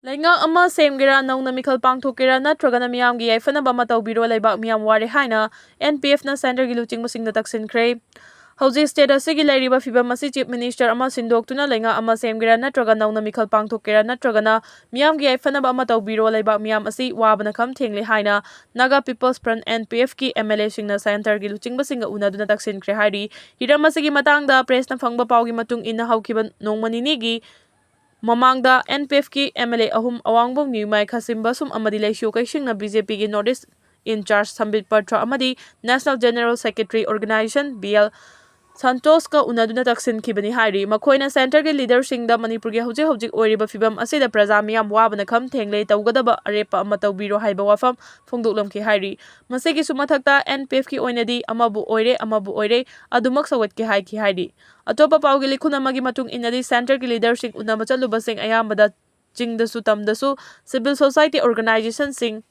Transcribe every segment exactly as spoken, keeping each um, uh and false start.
ꯂꯩꯉꯥꯛ ꯑꯃ ꯁꯦꯝꯒꯦꯔꯥ, ꯅꯧꯅ ꯃꯤꯈꯜ ꯄꯥꯡꯊꯣꯛꯀꯦꯔꯥ, ꯅꯠꯇ꯭ꯔꯒꯅ ꯃꯤꯌꯥꯝꯒꯤ ꯌꯥꯏꯐꯅꯕ ꯑꯃ ꯇꯧꯕꯤꯔꯣ, ꯂꯩꯕꯥꯛ ꯃꯤꯌꯥꯝ ꯋꯥꯔꯦ ꯍꯥꯏꯅ N P F ꯅ centre ꯒꯤ ꯂꯨꯆꯤꯡꯕꯁꯤꯡꯗ ꯇꯛꯁꯤꯟꯈ꯭ꯔꯦ꯫ ꯍꯧꯖꯤꯛ state ꯑꯁꯤꯒꯤ ꯂꯩꯔꯤꯕ ꯐꯤꯕꯝ ꯑꯁꯤ Chief Minister ꯑꯃ ꯁꯤꯟꯗꯣꯛꯇꯨꯅ ꯂꯩꯉꯥꯛ ꯑꯃ ꯁꯦꯝꯒꯦꯔꯥ, ꯅꯠꯇ꯭ꯔꯒ ꯅꯧꯅ ꯃꯤꯈꯜ ꯄꯥꯡꯊꯣꯛꯀꯦꯔꯥ, ꯅꯠꯇ꯭ꯔꯒꯅ ꯃꯤꯌꯥꯝꯒꯤ ꯌꯥꯏꯐꯅꯕ ꯑꯃ ꯇꯧꯕꯤꯔꯣ, ꯂꯩꯕꯥꯛ ꯃꯤꯌꯥꯝ ꯑꯁꯤ ꯋꯥꯕꯅ ꯈꯝ ꯊꯦꯡꯂꯦ ꯍꯥꯏꯅ Naga People's Front, N P F ꯀꯤ M L A ꯁꯤꯡꯅ centre ꯒꯤ ꯂꯨꯆꯤꯡꯕꯁꯤꯡꯒ ꯎꯅꯗꯨꯅ ꯇꯛꯁꯤꯟꯈ꯭ꯔꯦ ꯍꯥꯏꯔꯤ꯫ ꯍꯤꯔꯝ ꯑꯁꯤꯒꯤ ꯃꯇꯥꯡꯗ press ꯅ ꯐꯪꯕ ꯄꯥꯎꯒꯤ ꯃꯇꯨꯡ ꯏꯟꯅ, ꯍꯧꯈꯤꯕ ꯅꯣꯡꯃ ꯅꯤꯅꯤꯒꯤ ꯃꯃꯥꯡꯗ N P F ꯀꯤ M L A ꯑꯍꯨꯝ, ꯑꯋꯥꯡꯕꯝ ꯅ꯭ꯌꯨꯃꯥꯏ, ꯈꯥꯁꯤꯝ ꯕꯁꯨꯝ ꯑꯃꯗꯤ ꯂꯩꯁꯤꯌꯣ ꯀꯩꯁꯤꯡꯅ B J P ꯒꯤ North East in charge ꯁꯝꯕꯤꯠ Patra ꯑꯃꯗꯤ National General Secretary Organisation B L ꯁꯟꯇꯣꯁꯀ ꯎꯅꯗꯨꯅ ꯇꯛꯁꯤꯟꯈꯤꯕꯅꯤ ꯍꯥꯏꯔꯤ꯫ ꯃꯈꯣꯏꯅ centre ꯒꯤ leader ꯁꯤꯡꯗ ꯃꯅꯤꯄꯨꯔꯒꯤ ꯍꯧꯖꯤꯛ ꯍꯧꯖꯤꯛ ꯑꯣꯏꯔꯤꯕ ꯐꯤꯕꯝ ꯑꯁꯤꯗ ꯄ꯭ꯔꯖꯥ ꯃꯤꯌꯥꯝ ꯋꯥꯕꯅ ꯈꯝ ꯊꯦꯡꯂꯦ, ꯇꯧꯒꯗꯕ ꯑꯔꯦꯞꯄ ꯑꯃ ꯇꯧꯕꯤꯔꯣ ꯍꯥꯏꯕ ꯋꯥꯐꯝ ꯐꯣꯡꯗꯣꯛꯂꯝꯈꯤ ꯍꯥꯏꯔꯤ꯫ ꯃꯁꯤꯒꯤꯁꯨ ꯃꯊꯛꯇ N P F ꯀꯤ ꯑꯣꯏꯅꯗꯤ ꯑꯃꯕꯨ ꯑꯣꯏꯔꯦ, ꯑꯃꯕꯨ ꯑꯣꯏꯔꯦ, ꯑꯗꯨꯃꯛ ꯁꯧꯒꯠꯀꯦ ꯍꯥꯏꯈꯤ ꯍꯥꯏꯔꯤ꯫ ꯑꯇꯣꯞꯄ ꯄꯥꯎꯒꯤ ꯂꯤꯈꯨꯟ ꯑꯃꯒꯤ ꯃꯇꯨꯡ ꯏꯟꯅꯗꯤ, centre ꯒꯤ leader ꯁꯤꯡ ꯎꯅꯕ ꯆꯠꯂꯨꯕꯁꯤꯡ ꯑꯌꯥꯝꯕꯗ ꯆꯤꯡꯗꯁꯨ ꯇꯝꯗꯁꯨ civil society organisation ꯁꯤꯡ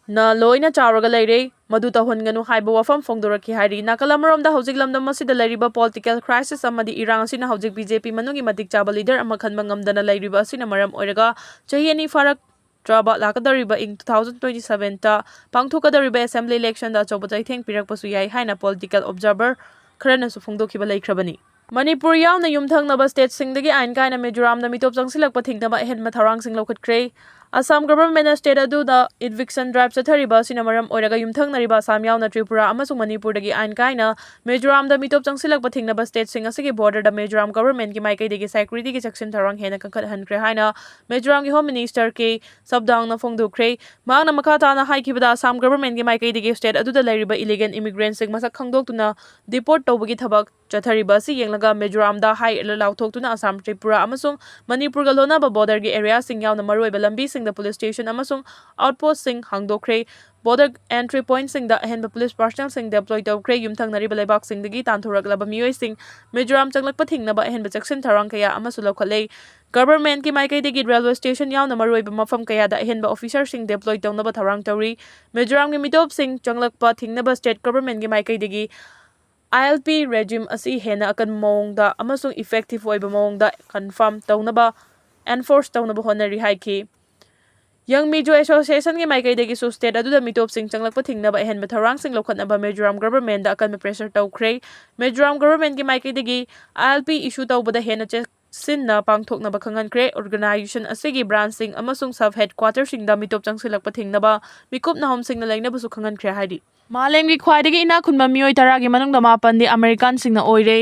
ꯅ ꯂꯣꯏꯅ ꯆꯥꯎꯔꯒ ꯂꯩꯔꯦ, ꯃꯗꯨ ꯇꯧꯍꯟꯒꯅꯨ ꯍꯥꯏꯕ ꯋꯥꯐꯝ ꯐꯣꯡꯗꯣꯔꯛꯈꯤ ꯍꯥꯏꯔꯤ꯫ ꯅꯥꯀꯜ ꯑꯃꯔꯣꯝꯗ, ꯍꯧꯖꯤꯛ ꯂꯝꯗꯝ ꯑꯁꯤꯗ ꯂꯩꯔꯤꯕ political crisis ꯑꯃꯗꯤ ꯏꯔꯥꯡ ꯑꯁꯤꯅ ꯍꯧꯖꯤꯛ B J P ꯃꯅꯨꯡꯒꯤ ꯃꯇꯤꯛ ꯆꯥꯕ leader ꯑꯃ ꯈꯟꯕ ꯉꯝꯗꯅ ꯂꯩꯔꯤꯕ ꯑꯁꯤꯅ ꯃꯔꯝ ꯑꯣꯏꯔꯒ, ꯆꯍꯤ ꯑꯅꯤ ꯐꯥꯔꯛꯇ꯭ꯔꯕ ꯂꯥꯛꯀꯗꯧꯔꯤꯕ ꯏꯪ two thousand twenty seven ꯇ ꯄꯥꯡꯊꯣꯛꯀꯗꯧꯔꯤꯕ assembly election ꯗ ꯑꯆꯧꯕ ꯆꯩꯊꯦꯡ ꯄꯤꯔꯛꯄꯁꯨ ꯌꯥꯏ ꯍꯥꯏꯅ political observer ꯈꯔꯅꯁꯨ ꯐꯣꯡꯗꯣꯛꯈꯤꯕ ꯂꯩꯈ꯭ꯔꯕꯅꯤ꯫ ꯃꯅꯤꯄꯨꯔ ꯌꯥꯎꯅ ꯌꯨꯝꯊꯪꯅꯕ state ꯁꯤꯡꯗꯒꯤ ꯑꯥꯏꯟ ꯀꯥꯏꯅ ꯃꯤꯖꯣꯔꯥꯝꯗ ꯃꯤꯇꯣꯞ ꯆꯪꯁꯤꯜꯂꯛꯄ ꯊꯤꯡꯅꯕ ꯑꯍꯦꯟꯕ ꯊꯧꯔꯥꯡꯁꯤꯡ ꯂꯧꯈꯠꯈ꯭ꯔꯦ꯫ ꯑꯁꯥꯝ government ꯅ state ꯑꯗꯨꯗ eviction drive ꯆꯠꯊꯔꯤꯕ ꯑꯁꯤꯅ ꯃꯔꯝ ꯑꯣꯏꯔꯒ, ꯌꯨꯝꯊꯪꯅꯔꯤꯕ ꯑꯁꯥꯝ ꯌꯥꯎꯅ ꯇ꯭ꯔꯤꯄꯨꯔꯥ ꯑꯃꯁꯨꯡ ꯃꯅꯤꯄꯨꯔꯗꯒꯤ ꯑꯥꯏꯟ ꯀꯥꯏꯅ ꯃꯤꯖꯣꯔꯥꯝꯗ ꯃꯤꯇꯣꯞ ꯆꯪꯁꯤꯜꯂꯛꯄ ꯊꯤꯡꯅꯕ state ꯁꯤꯡ ꯑꯁꯤꯒꯤ border ꯗ ꯃꯤꯖꯣꯔꯥꯝ government ꯀꯤ ꯃꯥꯏꯀꯩꯗꯒꯤ security ꯒꯤ ꯆꯦꯛꯁꯤꯟ ꯊꯧꯔꯥꯡ ꯍꯦꯟꯅ ꯀꯟꯈꯠꯍꯟꯈ꯭ꯔꯦ ꯍꯥꯏꯅ ꯃꯤꯖꯣꯔꯥꯝꯒꯤ Home Minister ꯀꯦ ꯁꯕꯗꯥꯡꯅ ꯐꯣꯡꯗꯣꯛꯈ꯭ꯔꯦ꯫ ꯃꯍꯥꯛꯅ ꯃꯈꯥ ꯇꯥꯅ ꯍꯥꯏꯈꯤꯕꯗ, ꯑꯁꯥꯝ government ꯀꯤ ꯃꯥꯏꯀꯩꯗꯒꯤ state ꯑꯗꯨꯗ ꯂꯩꯔꯤꯕ illegal immigrant ꯁꯤꯡ ꯃꯁꯛ ꯈꯪꯗꯣꯛꯇꯨꯅ deport ꯇꯧꯕꯒꯤ ꯊꯕꯛ ꯆꯠꯊꯔꯤꯕ ꯑꯁꯤ ꯌꯦꯡꯂꯒ, ꯃꯤꯖꯣꯔꯥꯝꯗ high alert ꯂꯥꯎꯊꯣꯛꯇꯨꯅ ꯑꯁꯥꯝ, ꯇ꯭ꯔꯤꯄꯨꯔꯥ ꯑꯃꯁꯨꯡ ꯃꯅꯤꯄꯨꯔꯒ ꯂꯣꯟꯅꯕ border ꯒꯤ area ꯁꯤꯡ ꯌꯥꯎꯅ ꯃꯔꯨꯑꯣꯏꯕ ꯂꯝꯕꯤꯁꯤꯡꯗ police station ꯑꯃꯁꯨꯡ outpost ꯁꯤꯡ ꯍꯥꯡꯗꯣꯛꯈ꯭ꯔꯦ꯫ Border entry point ꯁꯤꯡꯗ ꯑꯍꯦꯟꯕ police personnel ꯁꯤꯡ deploy ꯇꯧꯈ꯭ꯔꯦ꯫ ꯌꯨꯝꯊꯪꯅꯔꯤꯕ ꯂꯩꯕꯥꯛꯁꯤꯡꯗꯒꯤ ꯇꯥꯟꯊꯣꯔꯛꯂꯕ ꯃꯤꯑꯣꯏꯁꯤꯡ ꯃꯤꯖꯣꯔꯥꯝ ꯆꯪꯂꯛꯄ ꯊꯤꯡꯅꯕ ꯑꯍꯦꯟꯕ ꯆꯦꯛꯁꯤꯟ ꯊꯧꯔꯥꯡ ꯀꯌꯥ ꯑꯃꯁꯨ ꯂꯧꯈꯠꯂꯦ꯫ Government ꯀꯤ ꯃꯥꯏꯀꯩꯗꯒꯤ railway station ꯌꯥꯎꯅ ꯃꯔꯨꯑꯣꯏꯕ ꯃꯐꯝ ꯀꯌꯥꯗ ꯑꯍꯦꯟꯕ officer ꯁꯤꯡ deploy ꯇꯧꯅꯕ ꯊꯧꯔꯥꯡ ꯇꯧꯔꯤ꯫ ꯃꯤꯖꯣꯔꯥꯝꯒꯤ ꯃꯤꯇꯣꯞꯁꯤꯡ ꯆꯪꯂꯛꯄ ꯊꯤꯡꯅꯕ state government ꯀꯤ ꯃꯥꯏꯀꯩꯗꯒꯤ I L P regime ꯑꯁꯤ ꯍꯦꯟꯅ ꯑꯀꯟꯕ ꯃꯑꯣꯡꯗ ꯑꯃꯁꯨꯡ effective ꯑꯣꯏꯕ ꯃꯑꯣꯡꯗ confirm ꯇꯧꯅꯕ enforce ꯇꯧꯅꯕ ꯍꯣꯠꯅꯔꯤ ꯍꯥꯏꯈꯤ꯫ Young Mizo Association ꯒꯤ ꯃꯥꯏꯀꯩꯗꯒꯤꯁꯨ state ꯑꯗꯨꯗ ꯃꯤꯇꯣꯞꯁꯤꯡ ꯆꯪꯂꯛꯄ ꯊꯤꯡꯅꯕ ꯑꯍꯦꯟꯕ ꯊꯧꯔꯥꯡꯁꯤꯡ ꯂꯧꯈꯠꯅꯕ ꯃꯤꯖꯣꯔꯥꯝ government ꯗ ꯑꯀꯟꯕ pressure ꯇꯧꯈ꯭ꯔꯦ꯫ ꯃꯤꯖꯣꯔꯥꯝ government ꯀꯤ ꯃꯥꯏꯀꯩꯗꯒꯤ I L P issue ꯇꯧꯕꯗ ꯍꯦꯟꯅ ꯆꯦꯛꯁꯤꯟꯅ ꯄꯥꯡꯊꯣꯛꯅꯕ ꯈꯪꯍꯟꯈ꯭ꯔꯦ꯫ Organization ꯑꯁꯤꯒꯤ branch ꯁꯤꯡ ꯑꯃꯁꯨꯡ sub headquarter ꯁꯤꯡꯗ ꯃꯤꯇꯣꯞ ꯆꯪꯁꯤꯜꯂꯛꯄ ꯊꯤꯡꯅꯕ ꯃꯤꯀꯨꯞ ꯅꯥꯍꯣꯝꯁꯤꯡꯅ ꯂꯩꯅꯕꯁꯨ ꯈꯪꯍꯟꯈ꯭ꯔꯦ ꯍꯥꯏꯔꯤ꯫ ꯃꯥꯂꯦꯝꯒꯤ ꯈ꯭ꯋꯥꯏꯗꯒꯤ ꯏꯅꯥꯛ ꯈꯨꯟꯕ ꯃꯤꯑꯣꯏ ꯇꯔꯥꯒꯤ ꯃꯅꯨꯡꯗ ꯃꯥꯄꯟꯗꯤ American ꯁꯤꯡꯅ ꯑꯣꯏꯔꯦ꯫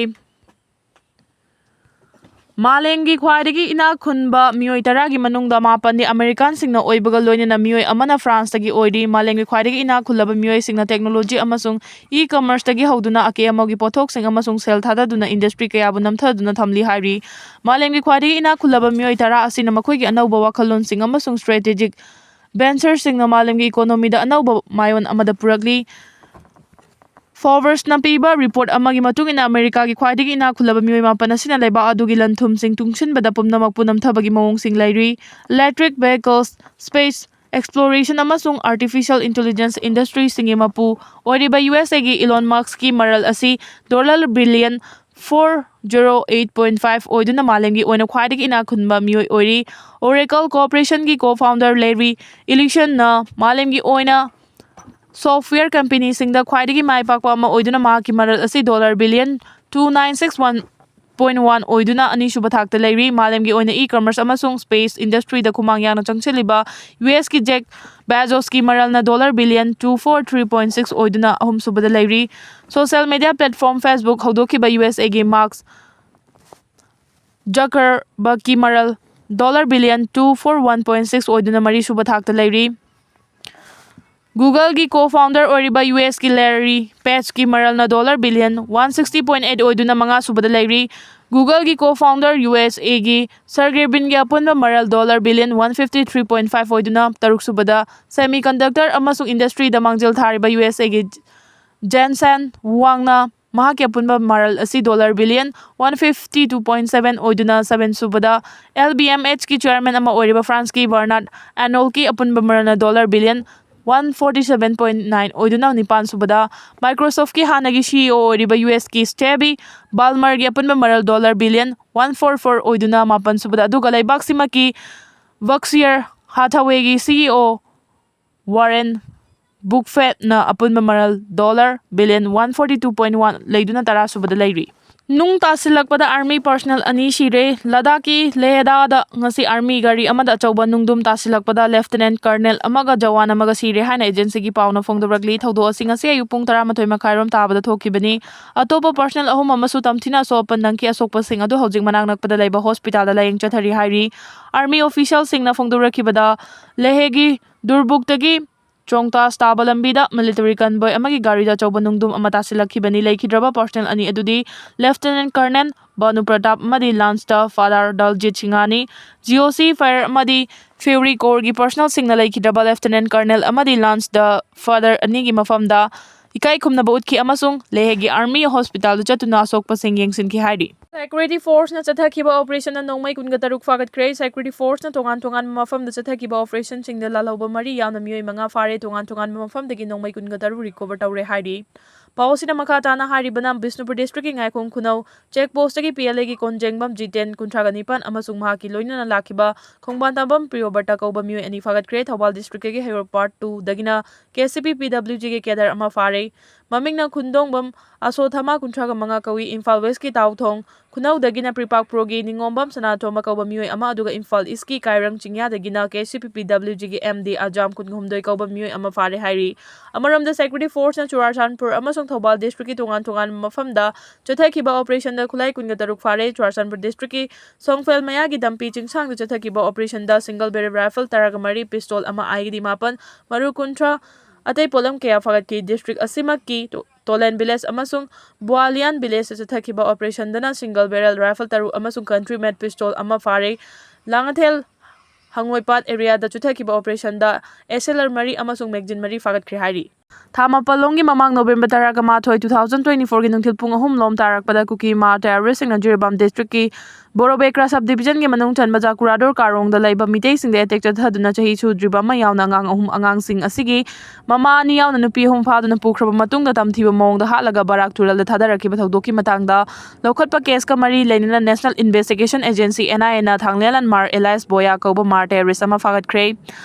ꯃꯥꯂꯦꯝꯒꯤ ꯈ꯭ꯋꯥꯏꯗꯒꯤ ꯏꯅꯥꯛ ꯈꯨꯟꯕ ꯃꯤꯑꯣꯏ ꯇꯔꯥꯒꯤ ꯃꯅꯨꯡꯗ ꯃꯥꯄꯟꯗꯤ American ꯁꯤꯡꯅ ꯑꯣꯏꯕꯒ ꯂꯣꯏꯅꯅ ꯃꯤꯑꯣꯏ ꯑꯃꯅ France ꯇꯒꯤ ꯑꯣꯏꯔꯤ꯫ ꯃꯥꯂꯦꯝꯒꯤ ꯈ꯭ꯋꯥꯏꯗꯒꯤ ꯏꯅꯥꯛ ꯈꯨꯜꯂꯕ ꯃꯤꯑꯣꯏꯁꯤꯡꯅ technology ꯑꯃꯁꯨꯡ e-commerce ꯇꯒꯤ ꯍꯧꯗꯨꯅ ꯑꯀꯦ ꯑꯃꯧꯒꯤ ꯄꯣꯠꯊꯣꯛꯁꯤꯡ ꯑꯃꯁꯨꯡ ꯁꯦꯜ ꯊꯥꯗꯗꯨꯅ industry ꯀꯌꯥꯕꯨ ꯅꯝꯊꯗꯨꯅ ꯊꯝꯂꯤ ꯍꯥꯏꯔꯤ꯫ ꯃꯥꯂꯦꯝꯒꯤ ꯈ꯭ꯋꯥꯏꯗꯒꯤ ꯏꯅꯥꯛ ꯈꯨꯜꯂꯕ ꯃꯤꯑꯣꯏ ꯇꯔꯥ ꯑꯁꯤꯅ ꯃꯈꯣꯏꯒꯤ ꯑꯅꯧꯕ ꯋꯥꯈꯜꯂꯣꯟꯁꯤꯡ ꯑꯃꯁꯨꯡ strategic venture ꯁꯤꯡꯅ ꯃꯥꯂꯦꯝꯒꯤ economy ꯗ ꯑꯅꯧꯕ ꯃꯥꯏꯑꯣꯟ ꯑꯃꯗ ꯄꯨꯔꯛꯂꯤ꯫ Forbes ꯅ ꯄꯤꯕ report ꯑꯃꯒꯤ ꯃꯇꯨꯡ ꯏꯟꯅ, America ꯒꯤ ꯈ꯭ꯋꯥꯏꯗꯒꯤ ꯏꯅꯥꯛ ꯈꯨꯜꯂꯕ ꯃꯤꯑꯣꯏ ꯃꯥꯄꯟ ꯑꯁꯤꯅ ꯂꯩꯕꯥꯛ ꯑꯗꯨꯒꯤ ꯂꯟ-ꯊꯨꯝꯁꯤꯡ ꯇꯨꯡꯁꯤꯟꯕꯗ ꯄꯨꯝꯅꯃꯛꯄꯨ ꯅꯝꯊꯕꯒꯤ ꯃꯑꯣꯡꯁꯤꯡ ꯂꯩꯔꯤ꯫ Electric vehicles, space exploration ꯑꯃꯁꯨꯡ artificial intelligence industry ꯁꯤꯡꯒꯤ ꯃꯄꯨ ꯑꯣꯏꯔꯤꯕ U S A ꯒꯤ Elon Musk ꯀꯤ ꯃꯔꯜ ꯑꯁꯤ dollar billion four zero eight point five ꯑꯣꯏꯗꯨꯅ ꯃꯥꯂꯦꯝꯒꯤ ꯑꯣꯏꯅ ꯈ꯭ꯋꯥꯏꯗꯒꯤ ꯏꯅꯥꯛ ꯈꯨꯟꯕ ꯃꯤꯑꯣꯏ ꯑꯣꯏꯔꯤ꯫ Oracle Corporation ꯒꯤ co-founder Larry Ellison ꯅ ꯃꯥꯂꯦꯝꯒꯤ ꯑꯣꯏꯅ software company ꯁꯤꯡꯗ ꯈ꯭ꯋꯥꯏꯗꯒꯤ ꯃꯥꯏ ꯄꯥꯛꯄ ꯑꯃ ꯑꯣꯏꯗꯨꯅ ꯃꯍꯥꯛꯀꯤ ꯃꯔꯜ ꯑꯁꯤ dollar billion two nine six one point one ꯑꯣꯏꯗꯨꯅ ꯑꯅꯤꯁꯨꯕ ꯊꯥꯛꯇ ꯂꯩꯔꯤ꯫ ꯃꯥꯂꯦꯝꯒꯤ ꯑꯣꯏꯅ e-commerce ꯑꯃꯁꯨꯡ space industry ꯗ ꯈꯨꯃꯥꯡ ꯌꯥꯡꯅ ꯆꯪꯁꯤꯜꯂꯤꯕ U S ꯀꯤ Jeff Bezos ꯀꯤ ꯃꯔꯜꯅ dollar billion two four three point six ꯑꯣꯏꯗꯨꯅ ꯑꯍꯨꯝꯁꯨꯕꯗ ꯂꯩꯔꯤ꯫ Social media platform Facebook ꯍꯧꯗꯣꯛꯈꯤꯕ U S A ꯒꯤ Mark Zuckerberg ꯀꯤ ꯃꯔꯜ dollar billion two four one point six ꯑꯣꯏꯗꯨꯅ ꯃꯔꯤꯁꯨꯕ ꯊꯥꯛꯇ ꯂꯩꯔꯤ꯫ Google ꯒꯤ co-founder ꯑꯣꯏꯔꯤꯕ U S ꯀꯤ Larry Page ꯀꯤ ꯃꯔꯜꯅ dollar billion one sixty point eight ꯑꯣꯏꯗꯨꯅ ꯃꯉꯥꯁꯨꯕꯗ ꯂꯩꯔꯤ꯫ Google ꯒꯤ co-founder U S A ꯒꯤ Sergey Brin ꯒꯤ ꯑꯄꯨꯟꯕ ꯃꯔꯜ dollar billion one fifty three point five ꯑꯣꯏꯗꯨꯅ ꯇꯔꯨꯛꯁꯨꯕꯗ, semiconductor ꯑꯃꯁꯨꯡ industry ꯗ ꯃꯥꯡꯖꯤꯜ ꯊꯥꯔꯤꯕ U S A ꯒꯤ Jensen Huang ꯅ ꯃꯍꯥꯛꯀꯤ ꯑꯄꯨꯟꯕ ꯃꯔꯜ ꯑꯁꯤ dollar billion one fifty two point seven ꯑꯣꯏꯗꯨꯅ seven ꯁꯨꯕꯗ, L V M H ꯀꯤ chairman ꯑꯃ ꯑꯣꯏꯔꯤꯕ France ꯀꯤ Bernard Arnault ꯀꯤ ꯑꯄꯨꯟꯕ ꯃꯔꯜꯅ dollar billion one forty seven point nine ꯑꯣꯏꯗꯨꯅ ꯅꯤꯄꯥꯟ ꯁꯨꯕꯗ, Microsoftꯀꯤ ꯍꯥꯟꯅꯒꯤ CEO ꯑꯣꯏꯔꯤꯕ USꯀꯤ Steve Ballmerꯒꯤ ꯑꯄꯨꯟꯕ ꯃꯔꯜ dollar billion one four four ꯑꯣꯏꯗꯨꯅ ꯃꯥꯄꯟ ꯁꯨꯕꯗ, ꯑꯗꯨꯒ ꯂꯩꯕꯥꯛꯁꯤꯃꯛꯀꯤ Berkshire Hathawayꯒꯤ CEO Warren Buffettꯅ ꯑꯄꯨꯟꯕ ꯃꯔꯜ dollar billion one forty two point one ꯂꯩꯗꯨꯅ ꯇꯔꯥ ꯁꯨꯕꯗ ꯂꯩꯔꯤ꯫ ꯅꯨꯡ ꯇꯥꯁꯤꯜꯂꯛꯄꯗ army personnel ꯑꯅꯤ ꯁꯤꯔꯦ꯫ ꯂꯗꯥꯈꯀꯤ ꯂꯦꯍꯗꯥꯗ ꯉꯁꯤ army ꯒꯥꯔꯤ ꯑꯃꯗ ꯑꯆꯧꯕ ꯅꯨꯡꯗꯨꯝ ꯇꯥꯁꯤꯜꯂꯛꯄꯗ Lieutenant Colonel ꯑꯃꯒ ꯖꯋꯥꯟ ꯑꯃꯒ ꯁꯤꯔꯦ ꯍꯥꯏꯅ agencyꯒꯤ ꯄꯥꯎꯅ ꯐꯣꯡꯗꯣꯔꯛꯂꯤ꯫ ꯊꯧꯗꯣꯛ ꯑꯁꯤ ꯉꯁꯤ ꯑꯌꯨꯛ ꯄꯨꯡ ꯇꯔꯥꯃꯥꯊꯣꯏ ꯃꯈꯥꯏꯔꯣꯝ ꯇꯥꯕꯗ ꯊꯣꯛꯈꯤꯕꯅꯤ꯫ ꯑꯇꯣꯞꯄ personnel ꯑꯍꯨꯝ ꯑꯃꯁꯨ ꯇꯝꯊꯤꯅ ꯑꯁꯣꯛ ꯑꯄꯟ ꯅꯪꯈꯤ꯫ ꯑꯁꯣꯛꯄꯁꯤꯡ ꯑꯗꯨ ꯍꯧꯖꯤꯛ ꯃꯅꯥꯛ ꯅꯛꯄꯗ ꯂꯩꯕ hospitalꯗ ꯂꯥꯌꯦꯡ ꯆꯠꯊꯔꯤ ꯍꯥꯏꯔꯤ꯫ Army officialꯁꯤꯡꯅ ꯐꯣꯡꯗꯣꯔꯛꯈꯤꯕꯗ, ꯂꯦꯍꯒꯤ ꯗꯨꯔꯕꯨꯛꯇꯒꯤ ꯆꯣꯡꯇꯥꯁ ꯇꯥꯕ ꯂꯝꯕꯤꯗ military convoy ꯑꯃꯒꯤ ꯒꯥꯔꯤꯗ ꯑꯆꯧꯕ ꯅꯨꯡꯗꯨꯝ ꯑꯃ ꯇꯥꯁꯤꯜꯂꯛꯈꯤꯕꯅꯤ꯫ ꯂꯩꯈꯤꯗ꯭ꯔꯕ personnel ꯑꯅꯤ ꯑꯗꯨꯗꯤ Lieutenant Colonel ꯚꯥꯅꯨ ꯄ꯭ꯔꯇꯥꯞ ꯑꯃꯗꯤ Lance ꯗ Father ꯗꯜꯖꯤꯠ ꯁꯤꯡꯍꯅꯤ꯫ GOC fire ꯑꯃꯗꯤ Fury Corpsꯀꯤ personnelꯁꯤꯡꯅ ꯂꯩꯈꯤꯗ꯭ꯔꯕ Lieutenant Colonel ꯑꯃꯗꯤ Lance ꯗ Father ꯑꯅꯤꯒꯤ ꯃꯐꯝꯗ ꯏꯀꯥꯏ ꯈꯨꯝꯅꯕ ꯎꯠꯈꯤ ꯑꯃꯁꯨꯡ ꯂꯦꯍꯒꯤ army hospitalꯗ ꯆꯠꯇꯨꯅ ꯑꯁꯣꯛꯄꯁꯤꯡ ꯌꯦꯡꯁꯤꯟꯈꯤ ꯍꯥꯏꯔꯤ꯫ Security forceꯅ ꯆꯠꯊꯈꯤꯕ operationꯅ ꯅꯣꯡꯃꯩ ꯀꯨꯟꯒ ꯇꯔꯨꯛ ꯐꯥꯒꯠꯈ꯭ꯔꯦ꯫ Security forceꯅ ꯇꯣꯉꯥꯟ ꯇꯣꯉꯥꯟꯕ ꯃꯐꯝꯗ ꯆꯠꯊꯈꯤꯕ operationꯁꯤꯡꯗ ꯂꯥꯜꯍꯧꯕ ꯃꯔꯤ ꯌꯥꯎꯅ ꯃꯤꯑꯣꯏ ꯃꯉꯥ ꯐꯥꯔꯦ꯫ ꯇꯣꯉꯥꯟ ꯇꯣꯉꯥꯟꯕ ꯃꯐꯝꯗꯒꯤ ꯅꯣꯡꯃꯩ ꯀꯨꯟꯒ ꯇꯔꯨꯛ recover ꯇꯧꯔꯦ ꯍꯥꯏꯔꯤ꯫ ꯄꯥꯎ ꯑꯁꯤꯅ ꯃꯈꯥ ꯇꯥꯅ ꯍꯥꯏꯔꯤꯕꯅ, ꯕꯤꯁꯅꯨꯄꯨꯔ districtꯀꯤ ꯉꯥꯏꯈꯣꯡ ꯈꯨꯅꯧ check postꯇꯒꯤ PLAꯒꯤ ꯀꯣꯟꯖꯦꯡꯕꯝ ꯖꯤꯇꯦꯟ, ꯀꯨꯟꯊ꯭ꯔꯥꯒ ꯅꯤꯄꯥꯟ, ꯑꯃꯁꯨꯡ ꯃꯍꯥꯛꯀꯤ ꯂꯣꯏꯅꯅ ꯂꯥꯛꯈꯤꯕ ꯈꯣꯡꯕꯥꯟ ꯇꯥꯕꯝ ꯄ꯭ꯔꯤꯌꯣꯕꯔꯇ ꯀꯧꯕ ꯃꯤꯑꯣꯏ ꯑꯅꯤ ꯐꯥꯒꯠꯈ꯭ꯔꯦ꯫ ꯊꯧꯕꯥꯜ districtꯀꯤ ꯍꯩꯔꯣꯛ part twoꯗꯒꯤꯅ KCP PWGꯒꯤ cadre ꯑꯃ ꯐꯥꯔꯦ꯫ ꯃꯃꯤꯡꯅ ꯈꯨꯟꯗꯣꯡꯕꯝ ꯑꯁꯣꯊꯃꯥ, ꯀꯨꯟꯊ꯭ꯔꯥꯒ ꯃꯉꯥ ꯀꯧꯏ꯫ ꯏꯝꯐꯥꯜ Westꯀꯤ ꯇꯥꯎꯊꯣꯡ ꯈꯨꯅꯧꯗꯒꯤꯅ ꯄ꯭ꯔꯤꯄꯥꯛ proꯒꯤ ꯅꯤꯉꯣꯝꯕꯝ ꯁꯅꯥꯇꯣꯝꯕ ꯀꯧꯕ ꯃꯤꯑꯣꯏ ꯑꯃ, ꯑꯗꯨꯒ ꯏꯝꯐꯥꯜ Eastꯀꯤ ꯀꯥꯏꯔꯪ ꯆꯤꯡꯌꯥꯗꯒꯤꯅ KCP PWGꯒꯤ MD ꯑꯖꯥꯝ ꯀꯨꯟꯍꯨꯝꯗꯣꯏ ꯀꯧꯕ ꯃꯤꯑꯣꯏ ꯑꯃ ꯐꯥꯔꯦ ꯍꯥꯏꯔꯤ꯫ ꯑꯃꯔꯣꯝꯗ, security forceꯅ ꯆꯨꯔꯥꯆꯥꯟꯄꯨꯔ ꯑꯃꯁꯨꯡ ꯊꯧꯕꯥꯜ districtꯀꯤ ꯇꯣꯉꯥꯟ ꯇꯣꯉꯥꯟꯕ ꯃꯐꯝꯗ ꯆꯠꯊꯈꯤꯕ operationꯗ ꯈꯨꯠꯂꯥꯏ ꯀꯨꯟꯒ ꯇꯔꯨꯛ ꯐꯥꯔꯦ꯫ ꯆꯨꯔꯥꯆꯥꯟꯄꯨꯔ districtꯀꯤ ꯁꯣꯡꯐꯦꯜ ꯃꯌꯥꯒꯤ ꯗꯝꯄꯤ ꯆꯤꯡꯁꯥꯡꯗ ꯆꯠꯊꯈꯤꯕ operationꯗ single barrel rifle ꯇꯔꯥꯒ ꯃꯔꯤ, pistol ꯑꯃ, ꯑꯥꯏꯏꯗꯤ ꯃꯥꯄꯟ, ꯃꯔꯨ ꯀꯨꯟꯊ꯭ꯔꯥ, ꯑꯇꯩ ꯄꯣꯠꯂꯝ ꯀꯌꯥ ꯐꯥꯒꯠꯈꯤ꯫ District ꯑꯁꯤꯃꯛꯀꯤ ꯇꯣ-, ꯇꯣꯂꯦꯟ village ꯑꯃꯁꯨꯡ ꯕꯨꯋꯥꯂꯤꯌꯥꯟ villageꯇ ꯆꯠꯊꯈꯤꯕ operationꯗꯅ single barrel rifle ꯇꯔꯨꯛ ꯑꯃꯁꯨꯡ country made pistol ꯑꯃ ꯐꯥꯔꯦ꯫ ꯂꯥꯡꯉꯊꯦꯜ ꯍꯪꯉꯣꯏꯄꯥꯠ areaꯗ ꯆꯠꯊꯈꯤꯕ operationꯗ SLR ꯃꯔꯤ ꯑꯃꯁꯨꯡ magazine ꯃꯔꯤ ꯐꯥꯒꯠꯈ꯭ꯔꯦ ꯍꯥꯏꯔꯤ꯫ ꯊꯥ ꯃꯥꯄꯜ ꯂꯣꯝꯒꯤ ꯃꯃꯥꯡ ꯅꯣꯕꯦꯝꯕꯔ ꯇꯔꯥꯃꯥꯊꯣꯏ, two thousand twenty-four ꯒꯤ ꯅꯨꯡꯊꯤꯜ ꯄꯨꯡ ꯑꯍꯨꯝ ꯂꯣꯝ ꯇꯥꯔꯛꯄꯗ ꯀꯨꯀꯤ ꯃꯥꯔ ꯇꯦꯔꯣꯔꯤꯁ꯭ꯠꯁꯤꯡꯅ ꯖꯤꯔꯤꯕꯥꯝ ꯗꯤꯁꯇ꯭ꯔꯤꯛꯀꯤ ꯕꯣꯔꯣꯕꯦꯀ꯭ꯔꯥ ꯁꯕ ꯗꯤꯕꯤꯖꯟꯒꯤ ꯃꯅꯨꯡ ꯆꯟꯕ ꯖꯥꯀꯨꯔꯥꯗꯣꯔ ꯀꯥꯔꯣꯡꯗ ꯂꯩꯕ ꯃꯤꯇꯩꯁꯤꯡꯗ ꯑꯦꯇꯦꯛ ꯆꯠꯊꯗꯨꯅ ꯆꯍꯤ ꯁꯨꯗ꯭ꯔꯤꯕ ꯑꯃ ꯌꯥꯎꯅ ꯑꯉꯥꯡ ꯑꯍꯨꯝ, ꯑꯉꯥꯡꯁꯤꯡ ꯑꯁꯤꯒꯤ ꯃꯃꯥ ꯑꯅꯤ ꯌꯥꯎꯅ ꯅꯨꯄꯤ ꯑꯍꯨꯝ ꯐꯥꯗꯨꯅ ꯄꯨꯈ꯭ꯔꯕ ꯃꯇꯨꯡꯗ ꯇꯝꯊꯤꯕ ꯃꯑꯣꯡꯗ ꯍꯥꯠꯂꯒ ꯕꯔꯥꯛ ꯇꯨꯔꯦꯜꯗ ꯊꯥꯗꯔꯛꯈꯤꯕ ꯊꯧꯗꯣꯛꯀꯤ ꯃꯇꯥꯡꯗ ꯂꯧꯈꯠꯄ ꯀꯦꯁꯀ ꯃꯔꯤ ꯂꯩꯅꯅ National Investigation Agency, NIA ꯅ ꯊꯥꯡꯂꯦꯟ ꯂꯥꯟꯃꯥꯔ alias ꯕꯣꯌꯥ ꯀꯧꯕ ꯃꯥꯔ ꯇꯦꯔꯣꯔꯤꯁ꯭ꯠ ꯑꯃ ꯐꯥꯒꯠꯈ꯭ꯔꯦ꯫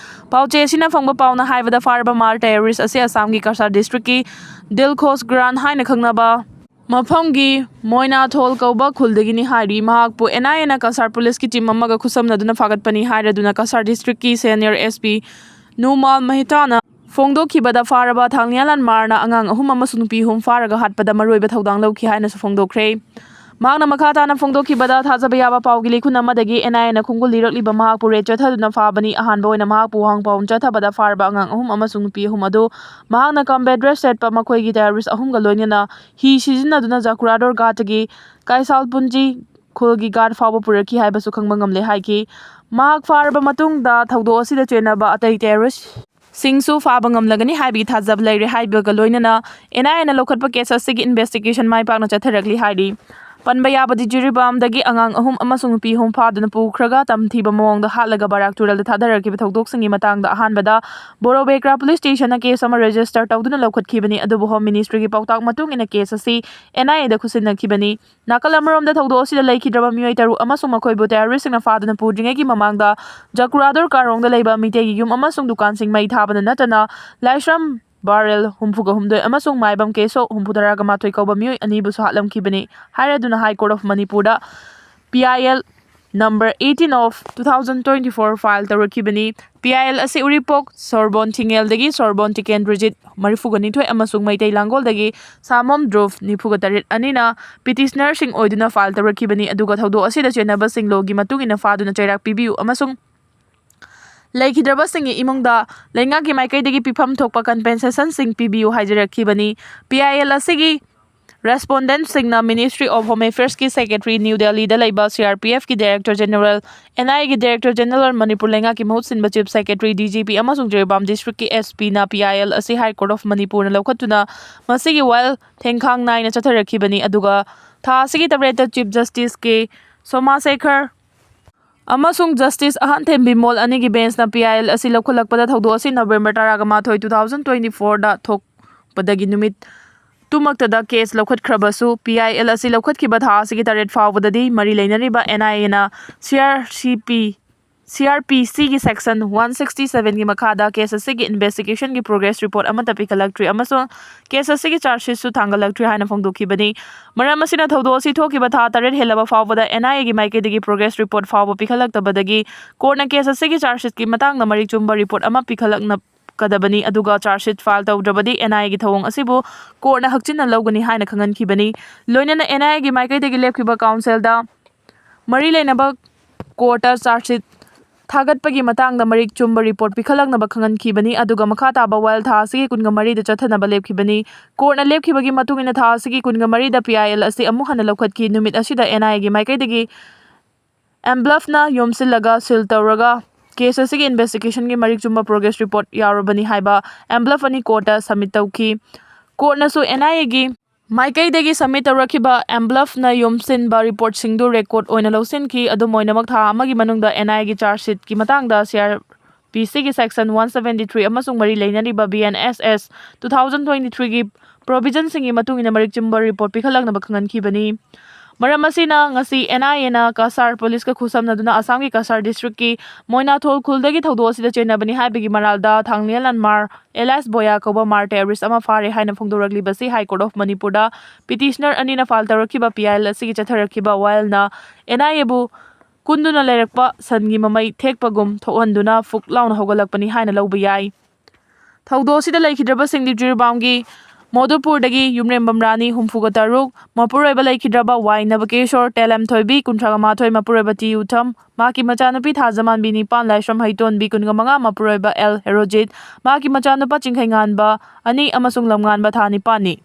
ꯄꯥꯎꯆꯦ ꯑꯁꯤꯅ ꯐꯪꯕ ꯄꯥꯎꯅ ꯍꯥꯏꯕꯗ, ꯐꯥꯔꯕ ꯃꯥꯔ ꯇꯦꯔꯣꯔꯤꯁ꯭ꯠ ꯑꯁꯤ ꯑꯁꯥꯝꯒꯤ ꯀꯁꯥꯔ ꯗꯤꯁꯇ꯭ꯔꯤꯛꯀꯤ ꯗꯤꯜꯈꯣꯁ ꯒ꯭ꯔꯥꯟ ꯍꯥꯏꯅ ꯈꯪꯅꯕ ꯃꯐꯝꯒꯤ ꯃꯣꯏꯅꯥꯊꯣꯜ ꯀꯧꯕ ꯈꯨꯜꯗꯒꯤꯅꯤ ꯍꯥꯏꯔꯤ꯫ ꯃꯍꯥꯛꯄꯨ NIA ꯅ ꯀꯁꯥꯔ ꯄꯨꯂꯤꯁꯀꯤ ꯇꯤꯝ ꯑꯃꯒ ꯈꯨꯠꯁꯝꯅꯗꯨꯅ ꯐꯥꯒꯠꯄꯅꯤ ꯍꯥꯏꯔꯗꯨꯅ ꯀꯁꯥꯔ ꯗꯤꯁꯇ꯭ꯔꯤꯛꯀꯤ senior SP ꯅꯨꯃꯥꯜ ꯃꯦꯍꯇꯥꯅ ꯐꯣꯡꯗꯣꯛꯈꯤꯕꯗ, ꯐꯥꯔꯕ ꯊꯥꯡꯂꯤꯌꯥꯟ ꯂꯥꯟꯃꯥꯔꯅ ꯑꯉꯥꯡ ꯑꯍꯨꯝ ꯑꯃꯁꯨꯡ ꯅꯨꯄꯤ ꯑꯍꯨꯝ ꯐꯥꯔꯒ ꯍꯥꯠꯄꯗ ꯃꯔꯨꯑꯣꯏꯕ ꯊꯧꯗꯥꯡ ꯂꯧꯈꯤ ꯍꯥꯏꯅꯁꯨ ꯐꯣꯡꯗꯣꯛꯈ꯭ꯔꯦ꯫ ꯃꯍꯥꯛꯅ ꯃꯈꯥ ꯇꯥꯅ ꯐꯣꯡꯗꯣꯛꯈꯤꯕꯗ, ꯊꯥꯖꯕ ꯌꯥꯕ ꯄꯥꯎꯒꯤ ꯂꯤꯈꯨꯟ ꯑꯃꯗꯒꯤ NIA ꯅ ꯈꯣꯡꯒꯨꯜ ꯂꯤꯔꯛꯂꯤꯕ ꯃꯍꯥꯛꯄꯨ ꯔꯦꯗ ꯆꯠꯊꯗꯨꯅ ꯐꯥꯕꯅꯤ꯫ ꯑꯍꯥꯟꯕ ꯑꯣꯏꯅ ꯃꯍꯥꯛꯄꯨ ꯋꯥꯡꯄꯥꯎꯟ ꯆꯠꯊꯕꯗ ꯐꯥꯔꯕ ꯑꯉꯥꯡ ꯑꯍꯨꯝ ꯑꯃꯁꯨꯡ ꯅꯨꯄꯤ ꯑꯍꯨꯝ ꯑꯗꯨ ꯃꯍꯥꯛꯅ ꯀꯝꯕꯦꯠ ꯗ꯭ꯔꯦꯁ ꯁꯦꯠꯄ ꯃꯈꯣꯏꯒꯤ ꯇꯦꯔꯣꯔꯤꯁ꯭ꯠ ꯑꯍꯨꯝꯒ ꯂꯣꯏꯅꯅ ꯍꯤ ꯁꯤꯖꯤꯟꯅꯗꯨꯅ ꯖꯥꯀꯨꯔꯥꯗꯣꯔ ꯒꯥꯠꯇꯒꯤ ꯀꯥꯏꯁꯥꯜ ꯄꯨꯟꯖꯤ ꯈꯨꯜꯒꯤ ꯒꯥꯠ ꯐꯥꯎꯕ ꯄꯨꯔꯛꯈꯤ ꯍꯥꯏꯕꯁꯨ ꯈꯪꯕ ꯉꯝꯂꯦ ꯍꯥꯏꯈꯤ꯫ ꯃꯍꯥꯛ ꯐꯥꯔꯕ ꯃꯇꯨꯡꯗ ꯊꯧꯗꯣꯛ ꯑꯁꯤꯗ ꯆꯦꯟꯅꯕ ꯑꯇꯩ ꯇꯦꯔꯣꯔꯤꯁ꯭ꯠꯁꯤꯡꯁꯨ ꯐꯥꯕ ꯉꯝꯂꯒꯅꯤ ꯍꯥꯏꯕꯒꯤ ꯊꯥꯖꯕ ꯂꯩꯔꯦ ꯍꯥꯏꯕꯒ ꯂꯣꯏꯅꯅ NIA ꯅ ꯂꯧꯈꯠꯄ ꯀꯦꯁ ꯑꯁꯤꯒꯤ ꯏꯟꯚꯦꯁꯇꯤꯒꯦꯁꯟ ꯃꯥꯏ ꯄꯥꯛꯅ ꯆꯠꯊꯔꯛꯂꯤ ꯍꯥꯏꯔꯤ꯫ ꯄꯟꯕ ꯌꯥꯕꯗꯤ, ꯖꯤꯔꯤꯕꯥꯝꯗꯒꯤ ꯑꯉꯥꯡ ꯑꯍꯨꯝ ꯑꯃꯁꯨꯡ ꯅꯨꯄꯤ ꯑꯍꯨꯝ ꯐꯥꯗꯨꯅ ꯄꯨꯈ꯭ꯔꯒ ꯇꯝꯊꯤꯕ ꯃꯑꯣꯡꯗ ꯍꯥꯠꯂꯒ ꯕꯔꯥꯛ ꯇꯨꯔꯦꯜꯗ ꯊꯥꯗꯔꯛꯈꯤꯕ ꯊꯧꯗꯣꯛꯁꯤꯡꯒꯤ ꯃꯇꯥꯡꯗ ꯑꯍꯥꯟꯕꯗ ꯕꯣꯔꯣꯕꯦꯀ꯭ꯔꯥ ꯄꯨꯂꯤꯁ ꯁ꯭ꯇꯦꯁꯟꯅ ꯀꯦꯁ ꯑꯃ ꯔꯦꯖꯤꯁꯇꯔ ꯇꯧꯗꯨꯅ ꯂꯧꯈꯠꯈꯤꯕꯅꯤ꯫ ꯑꯗꯨꯕꯨ ꯍꯣꯝ ꯃꯤꯅꯤꯁꯇ꯭ꯔꯤꯒꯤ ꯄꯥꯎꯇꯥꯛ ꯃꯇꯨꯡ ꯏꯟꯅ ꯀꯦꯁ ꯑꯁꯤ NIA ꯗ ꯈꯨꯠꯁꯤꯟꯅꯈꯤꯕꯅꯤ꯫ ꯅꯥꯀꯜ ꯑꯃꯔꯣꯝꯗ, ꯊꯧꯗꯣꯛ ꯑꯁꯤꯗ ꯂꯩꯈꯤꯗ꯭ꯔꯕ ꯃꯤꯑꯣꯏ ꯇꯔꯨꯛ ꯑꯃꯁꯨꯡ ꯃꯈꯣꯏꯕꯨ ꯇꯦꯔꯣꯔꯤꯁ꯭ꯠꯁꯤꯡꯅ ꯐꯥꯗꯨꯅ ꯄꯨꯗ꯭ꯔꯤꯉꯩꯒꯤ ꯃꯃꯥꯡꯗ ꯖꯀꯨꯔꯥꯗꯣꯔ ꯀꯥꯔꯣꯡꯗ ꯂꯩꯕ ꯃꯤꯇꯩꯒꯤ ꯌꯨꯝ ꯑꯃꯁꯨꯡ ꯗꯨꯀꯥꯟꯁꯤꯡ ꯃꯩ ꯊꯥꯕꯗ ꯅꯠꯇꯅ ꯂꯥꯏꯁ꯭ꯔꯝ ꯕꯥꯔꯦꯜ ꯍꯨꯝꯐꯨꯒ ꯍꯨꯝꯗꯣꯏ ꯑꯃꯁꯨꯡ ꯃꯥꯏꯕꯝ ꯀꯦꯁꯣ ꯍꯨꯝꯐꯨꯇꯔꯥꯒ ꯃꯥꯊꯣꯏ ꯀꯧꯕ ꯃꯤꯑꯣꯏ ꯑꯅꯤꯕꯨꯁꯨ ꯍꯥꯠꯂꯝꯈꯤꯕꯅꯤ ꯍꯥꯏꯔꯗꯨꯅ High Court of ꯃꯅꯤꯄꯨꯔꯗ PIL number eighteen of two thousand twenty-four file ꯇꯧꯔꯛꯈꯤꯕꯅꯤ꯫ PIL ꯑꯁꯤ ꯎꯔꯤꯄꯣꯛ ꯁꯣꯔꯕꯣꯟ ꯊꯤꯡꯉꯦꯜꯗꯒꯤ ꯁꯣꯔꯕꯣꯟ ꯇꯤꯀꯦꯟꯗ꯭ꯔꯖꯤꯠ, ꯃꯔꯤꯐꯨꯒ ꯅꯤꯊꯣꯏ, ꯑꯃꯁꯨꯡ ꯃꯩꯇꯩ ꯂꯥꯡꯒꯣꯜꯗꯒꯤ ꯁꯥꯃꯣꯝ ꯗ꯭ꯔꯨꯞ, ꯅꯤꯐꯨꯒ ꯇꯔꯦꯠ, ꯑꯅꯤꯅ ꯄꯤꯇꯤꯁꯅꯔꯁꯤꯡ ꯑꯣꯏꯗꯨꯅ ꯐꯥꯏꯜ ꯇꯧꯔꯛꯈꯤꯕꯅꯤ꯫ ꯑꯗꯨꯒ ꯊꯧꯗꯣꯛ ꯑꯁꯤꯗ ꯆꯦꯟꯅꯕꯁꯤꯡ ꯂꯣꯒꯤ ꯃꯇꯨꯡ ꯏꯟꯅ ꯐꯥꯗꯨꯅ ꯆꯩꯔꯥꯛ ꯄꯤꯕꯤꯌꯨ ꯑꯃꯁꯨꯡ ꯂꯩꯈꯤꯗ꯭ꯔꯕꯁꯤꯡꯒꯤ ꯏꯃꯨꯡꯗ ꯂꯩꯉꯥꯛꯀꯤ ꯃꯥꯏꯀꯩꯗꯒꯤ ꯄꯤꯐꯝ ꯊꯣꯛꯄ ꯀꯝꯄꯦꯟꯁꯦꯁꯟꯁꯤꯡ ꯄꯤꯕꯤꯌꯨ ꯍꯥꯏꯖꯔꯛꯈꯤꯕꯅꯤ꯫ PIL ꯑꯁꯤꯒꯤ Respondent ꯁꯤꯡꯅ Ministry of Home Affairs ꯀꯤ Secretary, New Delhi ꯗ ꯂꯩꯕ C R P F ꯀꯤ Director General, N I A ꯒꯤ Director General, ꯃꯅꯤꯄꯨꯔ ꯂꯩꯉꯥꯛꯀꯤ ꯃꯍꯨꯠ ꯁꯤꯟꯕ Chief Secretary, D G P ꯑꯃꯁꯨꯡ ꯖꯤꯔꯤꯕꯥꯝ District ꯀꯤ S P ꯅ P I L ꯑꯁꯤ High Court of ꯃꯅꯤꯄꯨꯔꯅ ꯂꯧꯈꯠꯇꯨꯅ ꯃꯁꯤꯒꯤ ꯋꯥꯌꯦꯜ ꯊꯦꯡꯈꯥꯡ ꯅꯥꯏꯅ ꯆꯠꯊꯔꯛꯈꯤꯕꯅꯤ꯫ ꯑꯗꯨꯒ ꯊꯥ ꯑꯁꯤꯒꯤ ꯇꯔꯦꯠꯇ Chief Justice K ꯁꯣꯃꯥꯁꯦꯈꯔ ꯑꯃꯁꯨꯡ Justice ꯑꯍꯟꯊꯦꯝ ꯕꯤꯃꯣꯜ ꯑꯅꯤꯒꯤ bench ꯅ P I L ꯑꯁꯤ ꯂꯧꯈꯠꯂꯛꯄꯗ, ꯊꯧꯗꯣꯛ ꯑꯁꯤ November ꯇꯔꯥꯃꯥꯊꯣꯏ, two thousand twenty-four ꯗ ꯊꯣꯛꯄꯗꯒꯤ ꯅꯨꯃꯤꯠ ꯇꯨꯃꯛꯇꯗ case ꯂꯧꯈꯠꯈ꯭ꯔꯕꯁꯨ, P I L ꯑꯁꯤ ꯂꯧꯈꯠꯈꯤꯕ ꯊꯥ ꯑꯁꯤꯒꯤ ꯇꯔꯦꯠ ꯐꯥꯎꯕꯗꯗꯤ ꯃꯔꯤ ꯂꯩꯅꯔꯤꯕ N I A ꯅ C R C P, C R P C ꯒꯤ Section one sixty seven ꯒꯤ ꯃꯈꯥꯗ case ꯑꯁꯤꯒꯤ investigation ꯒꯤ progress report ꯑꯃꯠꯇ ꯄꯤꯈꯠꯂꯛꯇ꯭ꯔꯤ ꯑꯃꯁꯨꯡ case ꯑꯁꯤꯒꯤ charge sheet ꯁꯨ ꯊꯥꯡꯒꯠꯂꯛꯇ꯭ꯔꯤ ꯍꯥꯏꯅ ꯐꯣꯡꯗꯣꯛꯈꯤꯕꯅꯤ꯫ ꯃꯔꯝ ꯑꯁꯤꯅ, ꯊꯧꯗꯣꯛ ꯑꯁꯤ ꯊꯣꯛꯈꯤꯕ ꯊꯥ ꯇꯔꯦꯠ ꯍꯦꯜꯂꯕ ꯐꯥꯎꯕꯗ N I A ꯒꯤ ꯃꯥꯏꯀꯩꯗꯒꯤ progress report ꯐꯥꯎꯕ ꯄꯤꯈꯠꯂꯛꯇꯕꯗꯒꯤ court ꯅ case ꯑꯁꯤꯒꯤ charge sheet ꯀꯤ ꯃꯇꯥꯡꯗ ꯃꯔꯤꯛ ꯆꯨꯝꯕ report ꯑꯃ ꯄꯤꯈꯠꯂꯛꯀꯗꯕꯅꯤ, ꯑꯗꯨꯒ charge sheet file ꯇꯧꯗ꯭ꯔꯕꯗꯤ N I A ꯒꯤ ꯊꯧꯑꯣꯡ ꯑꯁꯤꯕꯨ court ꯅ ꯍꯛꯆꯤꯟꯅ ꯂꯧꯒꯅꯤ ꯍꯥꯏꯅ ꯈꯪꯍꯟꯈꯤꯕꯅꯤ꯫ ꯂꯣꯏꯅꯅ N I A ꯒꯤ ꯃꯥꯏꯀꯩꯗꯒꯤ ꯂꯦꯞꯈꯤꯕ counsel ꯗ ꯃꯔꯤ ꯂꯩꯅꯕ court ꯇ charge sheet ꯊꯥꯒꯠꯄꯒꯤ ꯃꯇꯥꯡꯗ ꯃꯔꯤꯛ ꯆꯨꯝꯕ report ꯄꯤꯈꯠꯂꯛꯅꯕ ꯈꯪꯍꯟꯈꯤꯕꯅꯤ, ꯑꯗꯨꯒ ꯃꯈꯥ ꯇꯥꯕ ꯋꯥꯌꯦꯜ ꯊꯥ ꯑꯁꯤꯒꯤ ꯀꯨꯟꯃꯔꯤꯗ ꯆꯠꯊꯅꯕ ꯂꯦꯞꯈꯤꯕꯅꯤ꯫ Court ꯅ ꯂꯦꯞꯈꯤꯕꯒꯤ ꯃꯇꯨꯡ ꯏꯟꯅ, ꯊꯥ ꯑꯁꯤꯒꯤ ꯀꯨꯟꯃꯔꯤꯗ P I L ꯑꯁꯤ ꯑꯃꯨꯛ ꯍꯟꯅ ꯂꯧꯈꯠꯈꯤ꯫ ꯅꯨꯃꯤꯠ ꯑꯁꯤꯗ N I A ꯒꯤ ꯃꯥꯏꯀꯩꯗꯒꯤ envelope ꯅ ꯌꯣꯝꯁꯤꯜꯂꯒ seal ꯇꯧꯔꯒ case ꯑꯁꯤꯒꯤ investigation ꯒꯤ ꯃꯔꯤꯛ ꯆꯨꯝꯕ progress report ꯌꯥꯎꯔꯕꯅꯤ ꯍꯥꯏꯕ envelope ꯑꯅꯤ court ꯇ submit ꯇꯧꯈꯤ꯫ Court ꯅꯁꯨ N I A ꯒꯤ ꯃꯥꯏꯀꯩꯗꯒꯤ submit ꯇꯧꯔꯛꯈꯤꯕ envelope ꯅ ꯌꯣꯝꯁꯤꯟꯕ report ꯁꯤꯡꯗꯨ record ꯑꯣꯏꯅ ꯂꯧꯁꯤꯟꯈꯤ꯫ ꯑꯗꯨꯝ ꯑꯣꯏꯅꯃꯛ, ꯊꯥ ꯑꯃꯒꯤ ꯃꯅꯨꯡꯗ N I A ꯒꯤ charge sheet ꯀꯤ ꯃꯇꯥꯡꯗ C R P C ꯒꯤ Section one seventy-three ꯑꯃꯁꯨꯡ ꯃꯔꯤ ꯂꯩꯅꯔꯤꯕ B N S S two thousand twenty-three ꯒꯤ provision ꯁꯤꯡꯒꯤ ꯃꯇꯨꯡ ꯏꯟꯅ ꯃꯔꯤꯛ ꯆꯨꯝꯕ report ꯄꯤꯈꯠꯂꯛꯅꯕ ꯈꯪꯍꯟꯈꯤꯕꯅꯤ꯫ ꯃꯔꯝ ꯑꯁꯤꯅ, ꯉꯁꯤ N I A ꯅ ꯀꯁꯥꯔ police ꯀ ꯈꯨꯠꯁꯝꯅꯗꯨꯅ ꯑꯁꯥꯝꯒꯤ ꯀꯁꯥꯔ district ꯀꯤ ꯃꯣꯏꯅꯥꯊꯣꯜ ꯈꯨꯜꯗꯒꯤ ꯊꯧꯗꯣꯛ ꯑꯁꯤꯗ ꯆꯦꯟꯅꯕꯅꯤ ꯍꯥꯏꯕꯒꯤ ꯃꯔꯥꯜꯗ ꯊꯥꯡꯂꯤꯌꯥꯂꯥꯟ ꯃꯥꯔ alias ꯕꯣꯌꯥ ꯀꯧꯕ ꯃꯥꯔ terrorist ꯑꯃ ꯐꯥꯔꯦ ꯍꯥꯏꯅ ꯐꯣꯡꯗꯣꯔꯛꯂꯤꯕꯁꯤ High Court of ꯃꯅꯤꯄꯨꯔꯗ petitioner ꯑꯅꯤꯅ file ꯇꯧꯔꯛꯈꯤꯕ P I L ꯑꯁꯤꯒꯤ ꯆꯠꯊꯔꯛꯈꯤꯕ ꯋꯥꯌꯦꯜꯅ N I A ꯕꯨ ꯀꯨꯟꯗꯨꯅ ꯂꯩꯔꯛꯄ ꯁꯟꯒꯤ ꯃꯃꯩ ꯊꯦꯛꯄꯒꯨꯝ ꯊꯣꯛꯍꯟꯗꯨꯅ ꯐꯨꯛ ꯂꯥꯎꯅ ꯍꯧꯒꯠꯂꯛꯄꯅꯤ ꯍꯥꯏꯅ ꯂꯧꯕ ꯌꯥꯏ꯫ ꯊꯧꯗꯣꯛ ꯑꯁꯤꯗ ꯂꯩꯈꯤꯗ꯭ꯔꯕꯁꯤꯡꯗꯤ ꯖꯤꯔꯤꯕꯥꯝꯒꯤ ꯃꯣꯗꯨꯄꯨꯔꯗꯒꯤ ꯌꯨꯝꯔꯦꯝꯕꯝ ꯔꯥꯅꯤ, ꯍꯨꯝꯐꯨꯒ ꯇꯔꯨꯛ, ꯃꯄꯨꯔꯣꯏꯕ ꯂꯩꯈꯤꯗ꯭ꯔꯕ ꯋꯥꯏ ꯅꯕꯀꯦꯁꯣꯔ, ꯇꯦꯂꯦꯝꯊꯣꯏꯕꯤ, ꯀꯨꯟꯊ꯭ꯔꯥ ꯃꯥꯊꯣꯏ, ꯃꯄꯨꯔꯣꯏꯕ ꯇꯤ ꯎꯊꯝ, ꯃꯍꯥꯛꯀꯤ ꯃꯆꯥꯅꯨꯄꯤ ꯊꯥꯖꯃꯥꯟꯕꯤ, ꯅꯤꯄꯥꯟ, ꯂꯥꯏꯁ꯭ꯔꯝ ꯍꯩꯇꯣꯟꯕꯤ, ꯀꯨꯟꯒ ꯃꯉꯥ, ꯃꯄꯨꯔꯣꯏꯕ ꯑꯦꯜ ꯍꯦꯔꯣꯖꯤꯠ, ꯃꯍꯥꯛꯀꯤ ꯃꯆꯥꯅꯨꯄꯥ ꯆꯤꯡꯈꯩꯉꯥꯟꯕ, ꯑꯅꯤ, ꯑꯃꯁꯨꯡ ꯂꯝꯉꯥꯟꯕ, ꯊꯥ ꯅꯤꯄꯥꯟꯅꯤ꯫